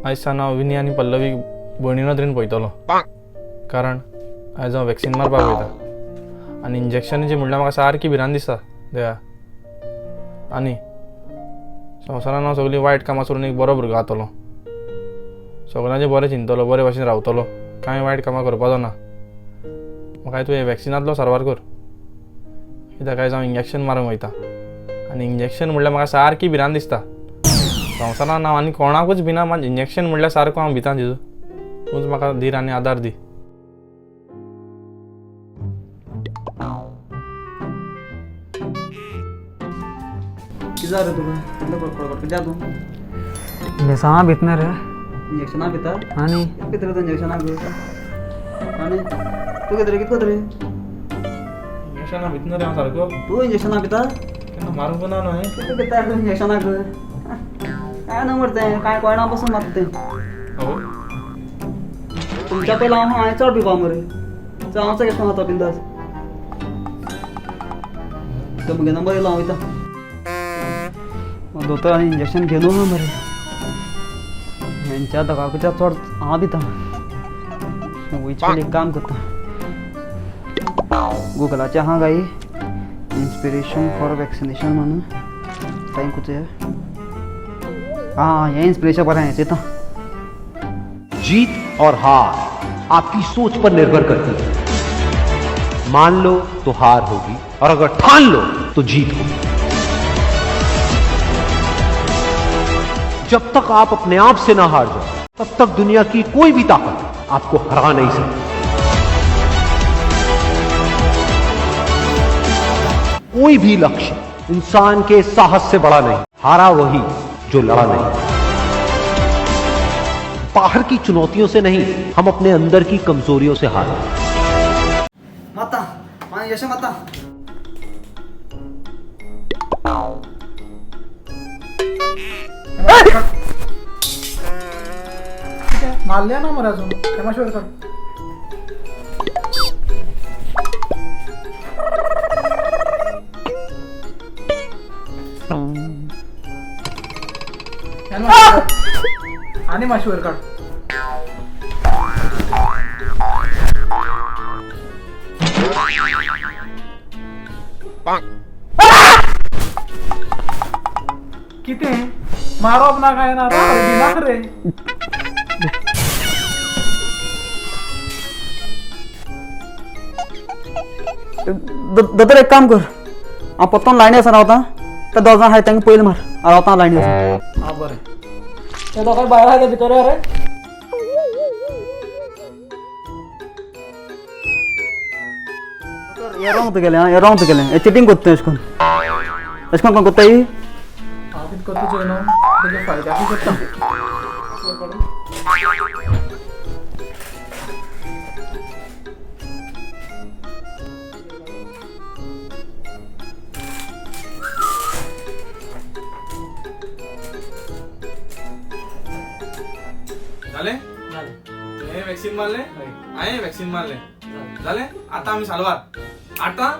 आयज सावन हांव विनी आनी पल्लवीक भयणी नदरेन पळयतलो, कारण आयज हांव वॅक्सिन मारपाक वयता आनी इंजेक्शनाची म्हणल्यार म्हाका सारकी भिरांत दिसता दया. आनी संवसारान हांव सगळीं वायट कामां सोडून एक बरो भुरगो जातलो, सगळ्यांचें बरें चिंततलो, बरे भाशेन रावतलो, कांय वायट कामां करपाचो ना. म्हाका तूं हे वॅक्सिनांतलो सारवार कर, कित्याक आयज हांव इंजेक्शन मारूंक वयता आनी इंजेक्शन म्हणल्यार म्हाका सारकी भिरांत दिसता. संवसारान हांव आनी कोणाकूच भिना, मात इंजेक्शन म्हणल्यार सारको हांव भिता. जेजू तूंच म्हाका धीर आनी आदार दी. कितें जालें तुका? कितलो कडकड कित्याक तूं? इंजेक्शनां भितना रे. इंजेक्शनां भिता? आनी कितें रे तूं इंजेक्शनां? आनी तूं कितें रे, कितें करता रे? इंजेक्शनां भितना रे हांव सारको. तूं इंजेक्शनां भिता? केन्ना मारूंक ना न्हय. कितें भिता तूं इंजेक्शनाक? काय ना मरे तें, कांय कळना पसून मारता तें. हो तुमच्या पयलीं हांव हांवें चड भिवपा मरे, हांव चड कशें वता बिंदास. तो म्हगे नंबर येयलो, हांव वयता. दोतोर आनी इंजेक्शन घेवन आहा मरे, हेंच्या दोगांकूच्या चड हांव भिता. वयचे पयलीं एक काम करता, गुगलाचेर आहा काय इन्स्पिरेशन फॉर वॅक्सिनेशन म्हणून टायम करचें. हाँ, हें इन्स्पिरेशन बरें हें चोयता. जीत और हार आपकी सोच पर निर्भर करती है। मान लो तो हार होगी और अगर ठान लो तो जीत होगी। जब तक आप अपने आप से ना हार जाओ तब तक दुनिया की कोई भी ताकत आपको हरा नहीं सकती। कोई भी लक्ष्य इंसान के साहस से बड़ा नहीं, हारा वही जो लड़ा नहीं। बाहर की चुनौतियों से नहीं, हम अपने अंदर की कमजोरियों से हारे। माता इंजेक्शन माता. मारले ना मरे अजून, काय मातशें वयर काड. आनी मातशें वयर काड. कितें मारप ना काय ना भिनाक रे. दोतोर एक काम कर, हांव परतून लायनी आसा रावता, ते दोग जाण आहाय तांकां पयलीं मार, हांव रावता लायनी आसा. आं बरें, ते दोगांय भायर आहा ते भितर यो रे. हें रोंग तुगेलें, आं हें रोंग तुगेलें, हें चिटींग करता तूं अशें करून, अशें करून कोण करता ही? हांव कितें करता चोय न्हू, तेजे फायद्याकूय करता. जालें? तुवें वॅक्सिन मारलें, हांवें वॅक्सिन मारलें, जालें. आतां आमी साल्वार. आतां